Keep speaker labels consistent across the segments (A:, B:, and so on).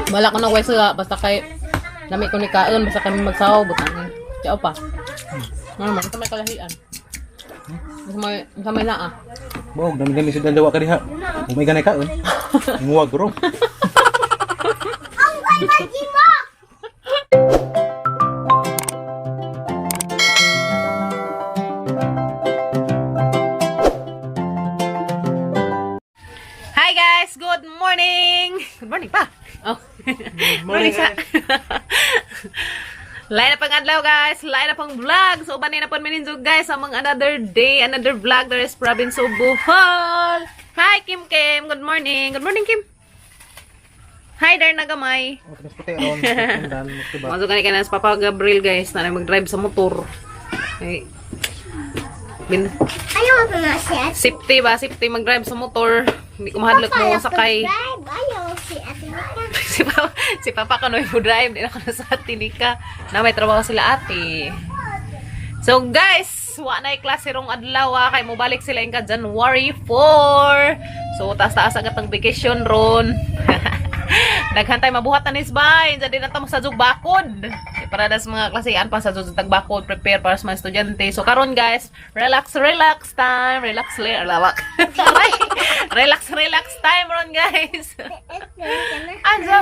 A: Wala ko na way sila basta kay lami ko ni kaon basta kami magsaw butang. Tiyaw pa. Ano man, sa may kalahian. Sa may naa.
B: Bog, dami-dami sa dalawa ka diha. Kung may ganay kaon. Muwag ro.
A: Hi guys, good morning. Good morning pa. Oh. Good morning sa. Lain na pang adlaw guys, lain na pang vlog. So uban na pon mininjo guys sa mga another day, another vlog there is province of Bohol. Hi Kim Kim, good morning. Good morning, Kim. Hi there nagamay.
B: Mas puti ron. Tundan mo ba?
A: Maso gani ka na sa Papa Gabriel guys, na mag-drive sa motor. Ay. Bin
C: Ayaw ko na si Ate.
A: Safety ba? Safety mag-drive sa motor. Hindi ko mahadlok mo sakay.
C: Drive. Ayaw si Ate Nika.
A: Si Papa kanoy mo drive, di na ko na sa ate Nika. Na may trabaho sila ate. So guys, wa na klase rong adlaw ah, kay mobalik sila inka January 4. So taas-taas agad ang vacation ron. Daghan tay mabuhat na nisbay. Diyan din na ta mo sa jug bakod. Di para das mga klasean pa sa jug tagbakod, prepare para sa mga estudyante. So karon guys, relax relax time, relax relax. Aray. Relax relax time ron guys. Anjo.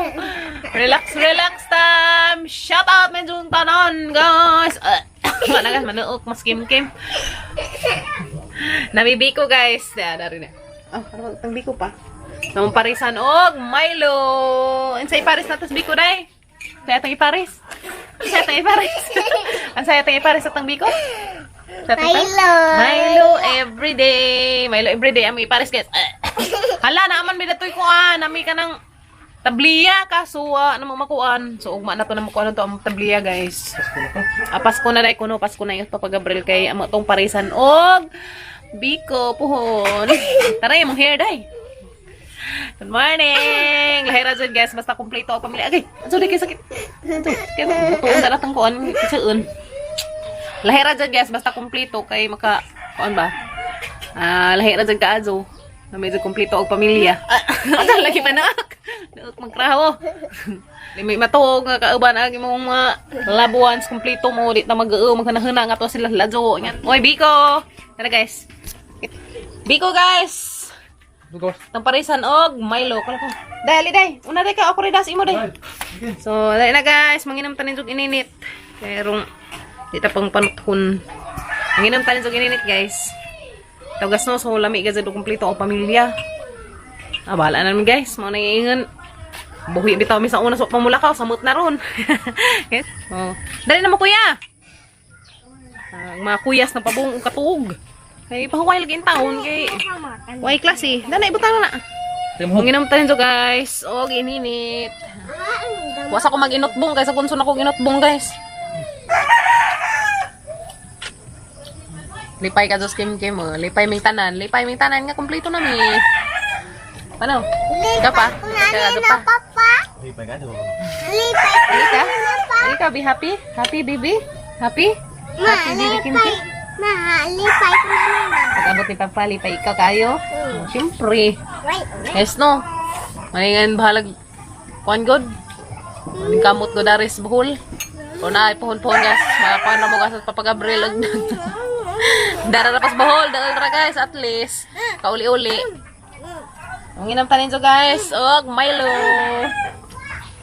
A: Relax, relax time. Shout out medyo tanon, guys. Wala guys, manuok mas kim kim. Namibiko guys. Ya, dari na. Oh, ano tang biko pa? Namang parisan og Milo. Unsay paris na tas biko dai? Saya tang iparis. Saya tang iparis. Ang saya tang iparis sa tang biko? Sa tang iparis?
C: Milo.
A: Milo every day. Milo every day. Ang iparis guys. Hala, naaman mi datoy ko ah. Nami ka ng tabliya kaso ah, ano makuan. So ugma na to na makuan to ang tabliya guys. Ah, Pasko na dai kuno, Pasko na yun Papa Gabriel kay amo tong parisan og biko puhon. Tara imong hair dai. Good morning. Lahira jud guys, basta kumpleto ang pamilya. Agay, sorry kay sakit. Ato, kay butuon na ratang kuan kitsuon. Lahira jud guys, basta kumpleto kay maka kuan ba? Ah, lahira jud kaazo. Na medyo kumpleto og pamilya. Ah, lagi pa nak. Naak magkraho. Di may matuog nga kauban ang imong mga loved ones kumpleto mo di ta mag-uo maghanahuna nga to sila ladyo. Ingat. Oy, Biko. Tara guys. Biko guys.
B: Dugawas.
A: Tang parisan og Milo. Kala ko. Dai, ali dai. Una dai ka ako rin das imo dai. So, dai na guys, manginom tanin og ininit. Merong di ta pang panuthon. Manginom tanin og ininit guys. Tagas no, so lami gazed og kumpleto ang pamilya. Ah, bahala na namin guys. Mao na iingon. Buhi bitaw mi sa una so pamulakaw samot na ron. Guys, oh. Dali na mo kuya. Ah, ang mga kuyas na pabung og katuog. Kay pahuway lagi in taon kay way klase. Dali ibutang na na. Manginom tayo nito guys. Og ininit. Wasa ko mag-inotbong kaysa kunso na kong inotbong guys. Lipay ka Diyos Kim Kim oh. Lipay ming tanan. Lipay ming tanan nga kumpleto na mi. Paano? Ikaw pa? Ikaw
C: Ano
A: pa?
C: papa?
B: Lipay ka do.
C: Lipay ko
A: Alika.
C: na pa.
A: Alika, be happy. Happy baby. Happy?
C: Ma,
A: Happy baby Kim
C: lipay.
A: Kim.
C: Ma, lipay ko na na.
A: Pag-abot ni Papa, lipay ikaw kayo. Oh, siyempre.
C: Wait.
A: Yes, no. Maningan bahalag kuan god. Maning kamot ko daris buhol. O na ay puhon-puhon guys. Makakuan na mo guys at Papa Gabriel og Dara na pas buhol, dara ra guys at least. Kauli-uli. Ang inam tanin so guys, og Milo.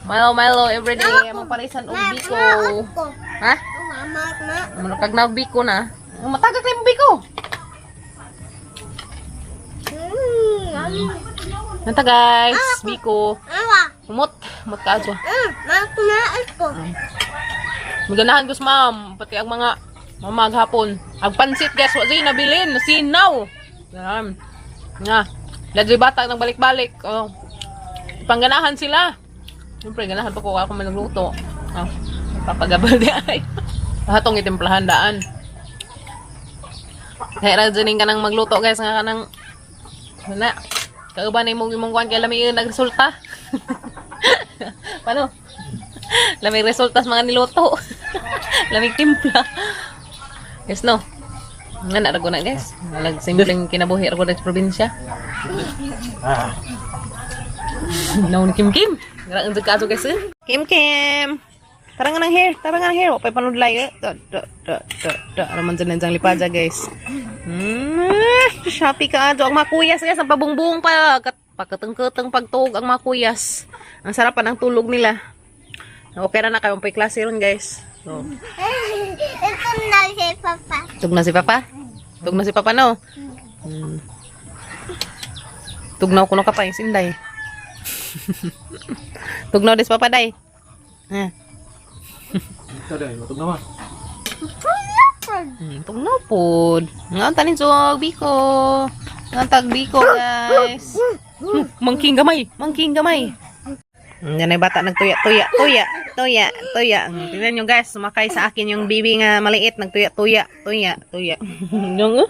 A: Milo Milo everyday among parisan og biko.
C: Ko.
A: Ha?
C: Mama, ma.
A: Amo kag na biko na. Ang Matagak na imong biko. Nanta guys, biko.
C: Awa.
A: Umot, umot ka adyo.
C: Ma, kunaat ko.
A: Maganahan ko sa ma'am, pati ang mga mama maghapon. Ang pansit guys, wa sa'yo nabilin, sinaw. Yan. Nga. Ladyo'y bata nang balik-balik. Oh. Pangganahan sila. Siyempre, ganahan pa ko ako man nagluto. Oh. Papagabal di ay. Lahat tong itimplahan daan. Kaya ra ka nang magluto guys nga kanang wala. Kauban na imong imong kuan kay lami yung nagresulta. Paano? Lami resulta sa mga niluto. Lami timpla. Yes no. Nga na rago na guys. Walang simpleng kinabuhi rago na sa probinsya.
B: Ah.
A: No ni Kim Kim. Nga ang kaso, guys, eh. Kim Kim. Tara nga ng hair, tara nga ng hair. Wapay panudlay, eh. Da, da, da, da, da. Ano man dyan ang lipadya, guys. Shopee ka. Ang mga kuyas, guys. Ang pabungbung pa. Pakateng-kateng pagtuog ang mga kuyas. Ang sarap pa ng tulog nila. Okay na na kayo. May klase ron, guys. So,
C: Ito na si Papa.
A: Tug na si Papa? Tug na si Papa, no? Tugnaw ko no ka pa, yung sinday. Tugnaw des Papa, day. Ha.
B: Ito dai, matug naman.
A: Tugnaw pod. Nga ang tanin sug biko. Nga ang tag biko, guys. Mangking gamay, mangking gamay. Yan ay bata nagtuya, tuya, tuya, tuya, tuya. Tingnan nyo, guys, sumakay sa akin yung bibi nga maliit, nagtuya, tuya, tuya, tuya. Yung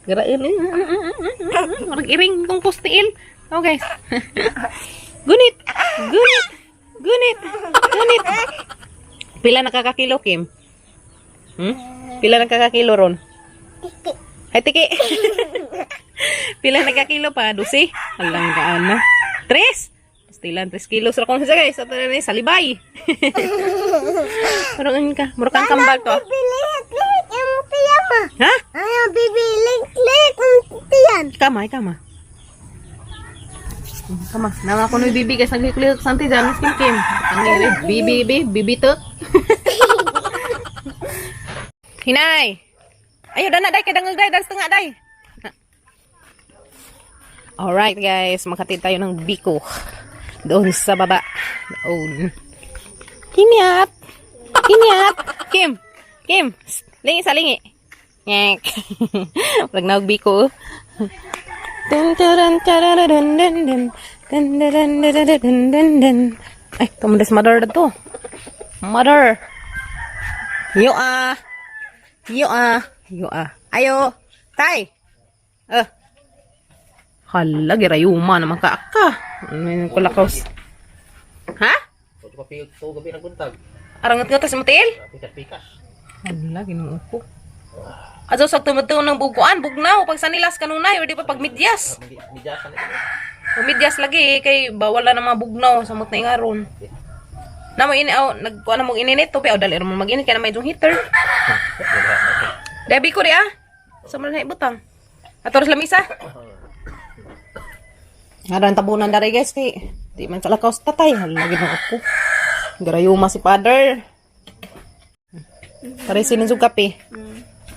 A: Garain. Marag iring kung pustiil. Oh, guys. Gunit, gunit, gunit, gunit. Pila nakakakilo, Kim? Pila nakakakilo ron? Ay, tiki. Pila nakakilo pa? 12? Alang kaan na. 3? Pastilan, 3 kilos ra kung siya, guys. Ato na ni salibay. Murag ka. Murag kang kambal to, ah.
C: Bibili klik ang piyama.
A: Ha?
C: Ayaw, bibili klik ang tiyan.
A: Kama, kama. Kama. Nama ko no bibi, guys, nagliklik santi dyan. Kim Kim. Ang ngiri. Bibi, bibi, bibi to. Hinay. Ayo dana day kay dangag day, dans tunga day. Alright, guys, makatid tayo ng biko. Doon sa baba. Doon. Kimyat. Kimyat. Kim. Kim. Psst. Lingi sa lingi. Ngek. Pag naog biko. Dun, dun, dun, dun, dun, dun, dun. Dun, dun, dun, dun, dun, dun, dun, dun. Ay, tumundas mother na to. Mother. Yo ah. Yo ah. Yo ah. Ayo. Tay. Eh. Hala, girayuma naman ka ka. Ano yung kulakaws? Ha?
B: Ito pa piyog to gabi nagbuntag.
A: Arangat nga tas matil?
B: Pikas pikas.
A: Hala, ginoo ko. Azo sa tumutong ng buguan, bugnaw, pag sanilas kanunay, o di pa pag midyas.
B: Midyasan ito.
A: Umidyas lagi eh, kay bawal na ng mga bugnaw sa mot na ingaron. Na mo ini aw nagkuan na mo ininit to aw dali ra mo mag-init kay na may jung heater. Debi ko di ah. Sa man na ibutang. Ato ras lamisa. Nga ang tabunan dari, guys, kay di man kalakaw sa tatay. Hala, ginoo ko. Garayuma si father. Pare sinusog kape.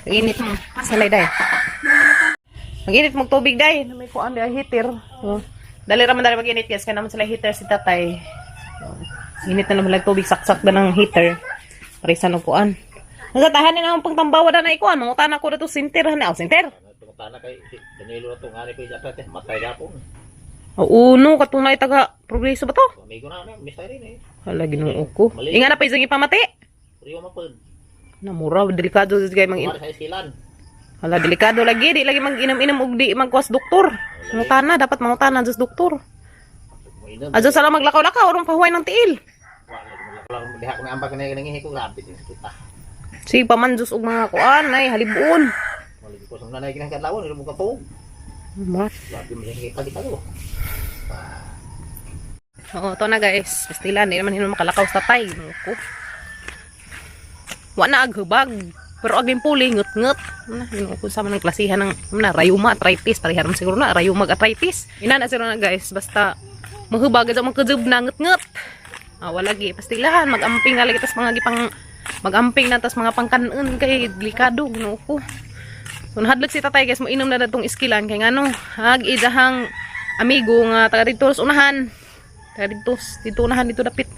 A: Init mo. Salay day. Mag-init mo tubig day. May kuan di heater. Oh. Dali ra man dali mag-init, guys, kay naman sila heater si tatay. Oh. Init na naman lang tubig, saksak na ng heater. Pare sa kuan. Nagatahan ni ang pangtambawa na na ikuan. Mangutan ako na to sinter han. Oh, sinter.
B: Tungtana kay si Danilo na to ngani ko ijata te matay gapon.
A: Oh, uno katunay taga progreso ba to?
B: Amigo na na, mistay rin eh.
A: Hala, Ginoo ko. Inga na pa isang ipamati.
B: Rio mapod.
A: Namura, delikado sa kay mang
B: Kumari sa isilan.
A: Hala, delikado lagi, di lagi mag-inom-inom og di magkuas doktor. Mangutana, dapat mangutana sa doktor.
B: Mainom.
A: Adyo sa lang maglakaw-lakaw, orong pahuway ng tiil.
B: Wala diha ko may ambak na nangihi ko grabe din kita.
A: Sige, pamanjos og mga kuan, ay, halibuon.
B: Maligi ko sa nanay kinahanglan ilo mo ka po.
A: Ma.
B: Grabe mo kita kita ko.
A: Oo, to na, guys. Pastila, hindi naman hinon makalakaw sa tay. Ginoo ko. Wa na aghubag. Pero aging puli, ngut-ngut. Na, ginoo ko sa man ang klasihan ng na, rayuma, arthritis. Pareha naman siguro na, rayuma arthritis. Ina na siguro na, guys. Basta, mahubag, at magkajub na, ngut-ngut. Ah, wala gi. Pastilahan, mag-amping na lagi, tas mga gipang, mag-amping na, tas mga pangkanon kay delikado, ginoo ko. So nahadlok si tatay, guys, mo inom na datong iskilan kay ngano, hag idahang amigo nga taga dito sa unahan. Taga dito, dito unahan dito dapit.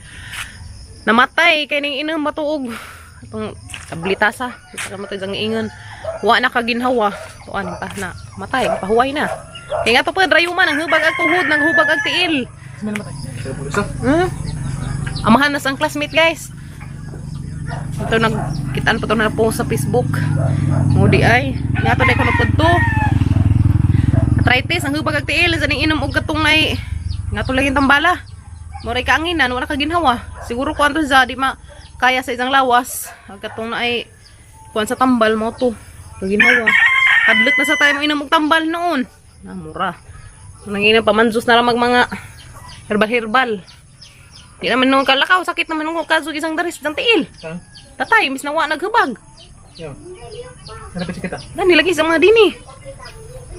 A: Namatay kay ning inom matuog. Atong tablitasa, di pa kamatay sang ingon. Wa na kaginhawa. Tuan pa na matay, pahuway na. Kay nga to pa rayuman ang hubag ag tuhod, nang hubag ag tiil. Amahan na sa ang classmate, guys. Ito nagkitaan pa to na post sa Facebook. Mo di ay. Nga to day ko nagpadto. Arthritis ang hubag ag tiil sa ning inom og katong nay nga to lagi tambala. Moray kaanginan, wala ka ginhawa. Siguro kuan to sa di ma kaya sa isang lawas. Ag katong na ay kuan sa tambal mo to. Kaginhawa. Hadlok na sa tayo mo inom og tambal noon. Na mura. Nangina pamanjos na lang mag mga Herbal herbal. Di naman nung kalakaw, sakit naman nung kaso isang daris ng tiil.
B: Ha?
A: Tatay, mis na wa naghubag.
B: Yo. Ano pa kita?
A: Dan nilagay sa mga dini.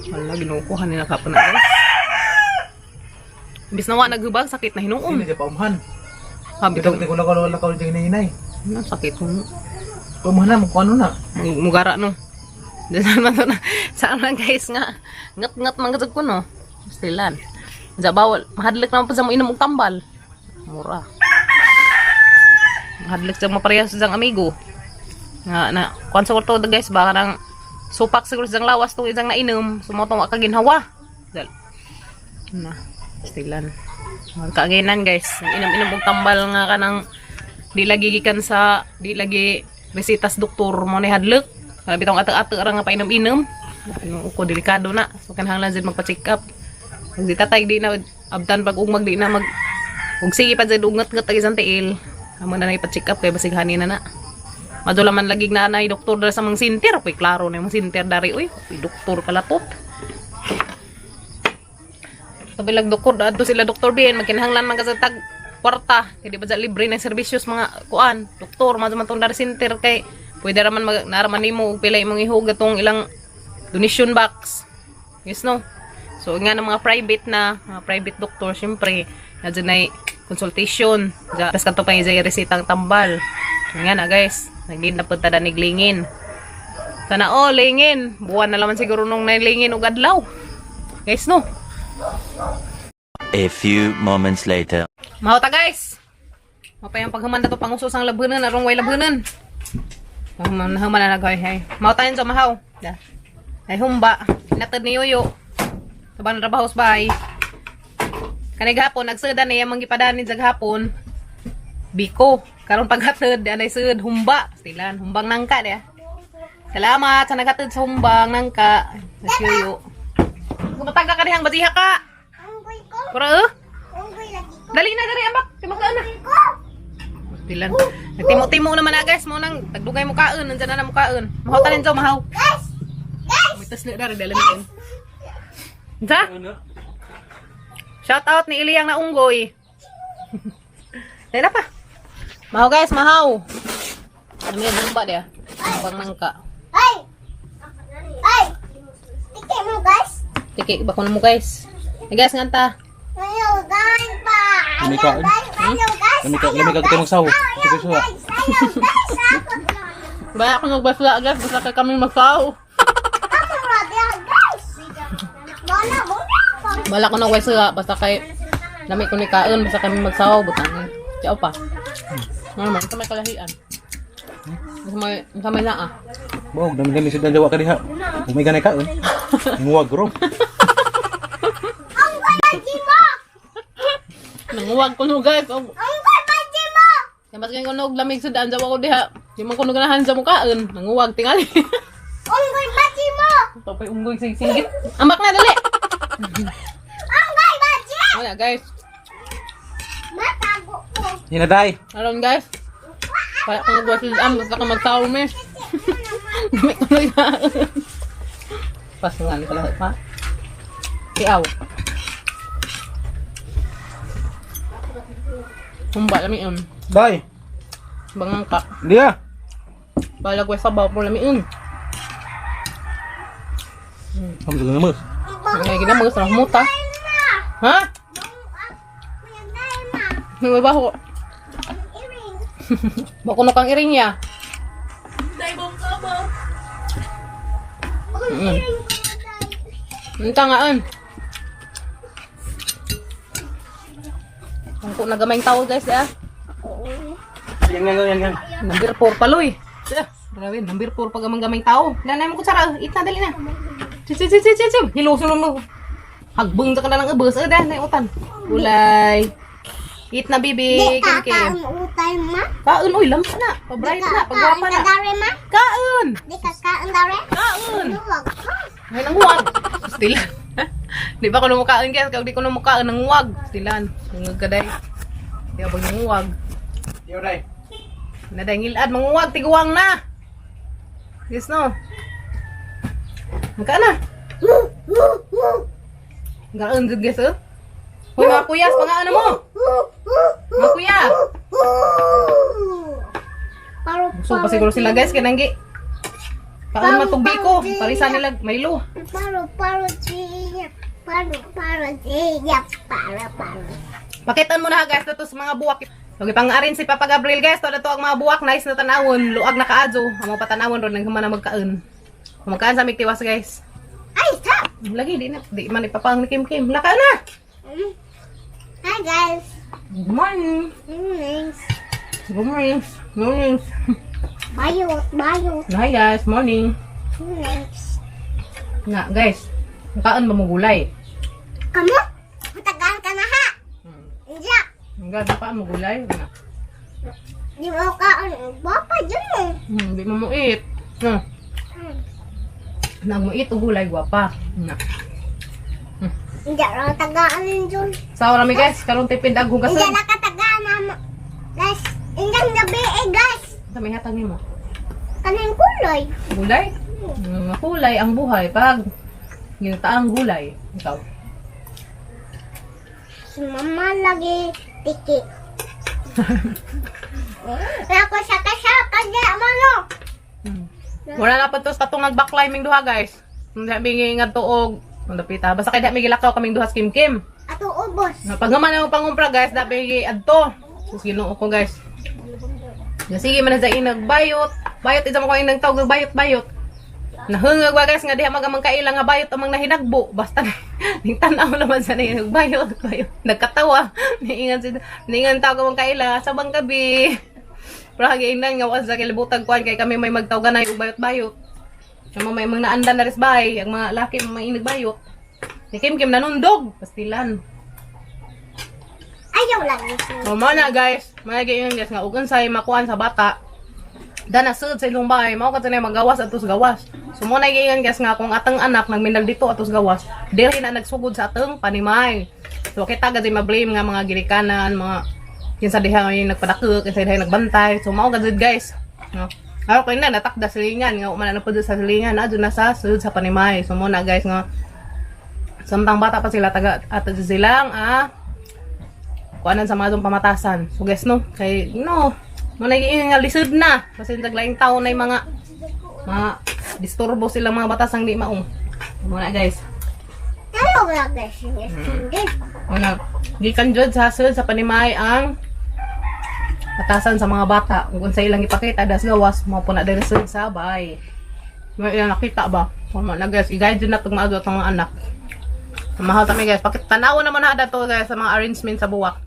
A: Wala, ginukuha nila kapon na guys. Imbis na wa naghubag, sakit na hinuom.
B: Hindi siya paumhan.
A: Sabi
B: Kita
A: to,
B: ko lakaw lakaw dyan hinay.
A: ano, sakit mo.
B: Paumhan na, mukha ano na.
A: Mugara no. Saan man to na, saan man guys nga. Ngat-ngat man kasag ko no. Stilan. Sa bawal, mahadlok naman po sa mo inom og tambal. Mura. Mahadlok sa maparehas sa amigo. Nga na, kuan sa to guys, baka nang supak siguro sa lawas tong isang nainom, sumoto wa kaginhawa. Dal. Na, stilan. Magkaaginan guys, inom-inom og tambal nga kanang di lagi gikan sa di lagi resitas doktor mo ni hadlok. Kana bitong ato-ato ra nga painom-inom. Ano ko delikado na. So kinahanglan jud magpa-check up. Kung di tatay di na abtan pag ugmag di na mag ug sige pa jud ungat-ngat ang isang tiil. Amo na na ipa-check up kay basig hani na na. Madula man lagi na nay doktor dara sa mga sinter, uy klaro na yung sinter dari uy, uy doktor kalatot. Sabi lang doktor, adto sila Doktor Ben, magkinahanglan man ka sa tag kwarta, kay di ba sa libre na serbisyos mga kuan, doktor, man man tong dari center kay pwede ra man mag, naraman nimo og pila imong ihug atong ilang donation box. Yes no. So nga ng mga private na, mga private doctor syempre, nandiyan na consultation. Tas kadto pa yung resitang tambal. So, nga na guys, nagdin na punta na niglingin. Sana oh, lingin. Buwan na laman siguro nung nalingin og adlaw. Guys no.
D: A few moments later.
A: Mahota guys. Mapay ang paghuman na to pangusos ang labunan arong way labunan. Human human na naghoy hay. Mahota yun sa mahaw. Da. Ay humba. Natad ni Yoyo. Sabang trabaho sa bahay. Kanay gahapon nagsudan niya mang gipadanin sa gahapon. Biko. Karon paghatod anay sud humba. Silan humbang nangka dia. Salamat sa naghatod sa humbang nangka. Sa Yoyo. Kumataga ka dihang basiha ka.
C: Unggoy ko.
A: Pura eh.
C: Unggoy lagi ko.
A: Dali na dali ambak. Timok na.
C: Ko.
A: Dilan. Nagtimo-timo naman na guys, mo nang tagdugay mo kaon, nandiyan na na mo kaon. Mahaw tanin daw, mahaw.
C: Guys! Guys!
A: May tas na dari dala na. Sa?
B: Ano?
A: Shout out ni Iliyang na unggoy. Dali na pa. Mahaw guys, mahaw. Ano yan, ba dia? Bang nangka.
C: Ay! Ay! Tike mo guys!
A: Tiki, bako na mo guys. Hey guys, nganta.
C: Ayaw guys pa!
B: Lami
C: Ayaw
B: kaon.
C: guys! Ayaw guys!
B: Lami ka,
C: Ayaw
B: lami ka
C: guys!
B: kita magsaw.
C: Ayaw
B: Sige suha.
C: guys! Ayaw guys! Ako
A: Ba ako nagbasla guys, basta ka kami magsaw.
C: Ako grabe guys! Wala mo!
A: Wala ko nang wala basta kay lami ko ni kaon, basta kami magsaw butang. Ciao pa. Ano man, sa may kalahian. Sa may naa.
B: Bog, dami dami sa dawa ka diha. Kung may ganay kaon. Nguwag ro.
C: Unggoy lagi mo!
A: Nanguwag ko no guys. Oh.
C: Unggoy lagi mo!
A: Kaya mas ko nog lamig sa daan sa ko diha. Di man ko ganahan sa mukaan. Nanguwag tingali.
C: Unggoy lagi mo!
A: Papay unggoy sig singgit. Ambak na dali.
C: Unggoy lagi!
A: Wala guys.
C: Matago ko!
B: Hinaday.
A: Aron guys. Kaya ko nagwa sa daan basta ka magsaw me. Lamig ko no kaon. Pasungan ko lahat pa. Tiaw. Humba lami yun.
B: Day.
A: Bangang ka.
B: Diya.
A: Balag wa sabaw po lami yun.
B: Ang gulo mo.
A: Ngay gina mga sarap muta. Ha? May baho. Bako no kang iring ya. Unta nga an. Ang ko nagamayng tao guys ah.
B: Yang yang yang yang.
A: Number 4 paloy. Grabe, number 4 pag amang gamay tao. Dala mo kutsara, eat na dali na. Chim chim chim chim chim. Hiluson mo. Hagbang sa ka ng ubos. Eh, dahil na utan. Gulay. Eat na, bibi.
C: Di
A: Kim
C: ka
A: kim.
C: kaon utay ma?
A: Kaon, uy, lamsa na. Pabright na, pagwapa na.
C: Kaon dare ma?
A: Kaon!
C: Di ka kaon dare?
A: Kaon!
C: Luwag ka.
A: Ay, nanguwag. Stilan. Di ba ko numukaon guys? Kaya di ko numukaon, nanguwag. Stilan. Nungag ka day. Di ba nanguwag?
B: Yo day.
A: Naday ngilad, manguwag, tiguang na. Yes, no? Magka na. Gaon jud guys, oh. Hoy, mga kuyas, mga ano mo? Mga kuya.
C: Paro,
A: So, pa siguro sila, guys, kananggi. Paano matubi ko? Parisa nila, Milo.
C: Paro, paro, siya. Paro, paro, siya. Paro, paro.
A: Pakitan mo na, guys, na to sa mga buwak. So, gipang-arin si Papa Gabriel, guys. To na to ang mga buwak. Nice na tanawon. Luag na kaadyo. Ang mga patanawon ron, nang na magkaon. Magkaan sa migtiwas, guys.
C: Ay, stop!
A: Lagi, di na. Di man ipapang ni Kim Kim. Laka na!
C: Hi, guys.
A: Good morning.
C: Morning.
A: Good morning. Morning.
C: Bayot, bayot.
A: Hi, guys. Morning.
C: Morning.
A: Na, guys. Makaan ba mo gulay?
C: Kamu? Matagal ka na ha? Hindi.
A: Ang gano'n mo gulay? Na.
C: Di mo ka, bapa dyan eh.
A: Di mo muit. Na. Nagmuit o gulay, gwapa. Na.
C: Hindi raw tagaan yun.
A: Sa rami, guys, karong tipid ang
C: Hindi
A: hugasan.
C: na katagaan na, guys. Hindi gabi eh, guys.
A: Sa may hatag nimo.
C: Kaning kulay.
A: Gulay? Kulay ang buhay pag ginataang gulay. Ikaw.
C: Si mama lagi tiki. Ako saka-saka niya, mano.
A: Wala na pa to sa katong nag-backclimbing duha, guys. Hindi mi nga tuog. Ang dapita. Basta kay di mi gilakaw kaming duha sa Kim Kim.
C: Ato ubos.
A: Pag naman ang pangumpra, guys, dapat adto. Sus, Ginoo ko, guys. Ya, sige man sa inag bayot. Bayot isa mo ko inang tawag bayot bayot. Nahungag ba, guys, nga diha magamang kaila nga bayot amang nahinagbo. Basta ning tan-aw naman sa nang bayot bayot. Nagkatawa. Niingan si niingan tawag amang kaila sa bang gabi. Pero hagiinan nga wa sa kalibutan kuan kay kami may magtawganay og bayot bayot. Sama may mga naandan na rin sa bahay, ang mga laki mga inagbayot. Ni Kim Kim nanundog, pastilan.
C: Ayaw lagi.
A: So, mo na, guys, mga ganyan, guys nga ug unsay makuan sa bata. Dana sud sa ilong bahay, mao kadto na magawas atos gawas. So mo na giingon, guys, nga kung atang anak nagminal dito atos gawas, diri na nagsugod sa atong panimay. So kita gid ma-blame nga mga ginikanan, mga kinsa diha may nagpadakek, kinsa diha nagbantay. So mao gid, guys. No. Ako kay na natakda silingan nga man na pud sa silingan na na sa sud sa panimay. So mo na, guys, nga samtang bata pa sila taga ato silang kuanan sa mga dong pamatasan. So guys, no, kay no, mo na nga lisod na. Kasi taglaing taon na yung mga disturbo silang mga batasang di maong. Mo na, guys.
C: Ayaw lagi. Hindi.
A: Mo na gikan jud sa sud sa panimay ang batasan sa mga bata. Kung unsa ilang ipakita das gawas mo po na diri sud sa bay. May ilang nakita ba? Mo na, guys, i-guide jud na tong maadto atong mga anak. Mahal kami, guys. Pakitanaw naman na dato, guys, sa mga arrangement sa buwak.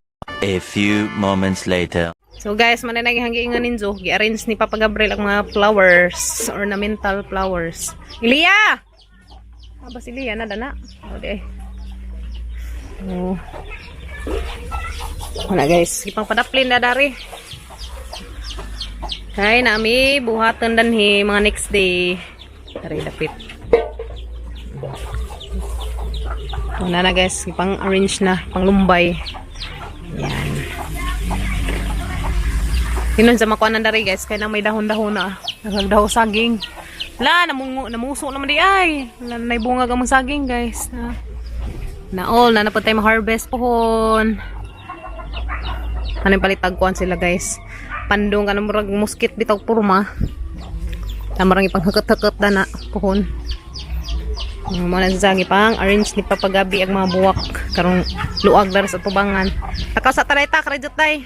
D: A few moments later.
A: So guys, mananay hanggi nga ninyo, gi-arrange ni Papa Gabriel ang mga flowers, ornamental flowers. Ilya! Aba si Ilya na dana. O di. Oh. Wala, guys, ipang padaplin na dari. Kay nami buhaton danhi mga next day. Dari dapit. Wala na, guys, ipang arrange na, pang lumbay. Yan. Tinon sa makuha ng dari, guys, kaya na may dahon-dahon na. Nagdaho saging. Wala, namungo, namuso naman di ay. Wala na bunga gamang saging, guys. Na, na all, na napod tayo ma-harvest pohon. Ano yung palitagkuan sila, guys. Pandong ka na murag muskit bitaw purma. Tamarang ipanghakat-hakat na na pohon. Mga na sa pang arrange ni Papa Gabi ang mga buwak karong luag dar sa tubangan. Takaw sa taray ta karadyo tay.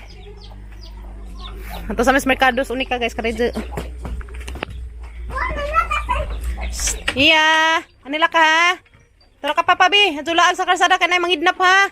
A: Ato sa Miss Mercados unika, guys, karadyo. Iya, anila ka ha? Tara ka, Papa B, adzulaan sa kalsada kay nay mangidnap ha.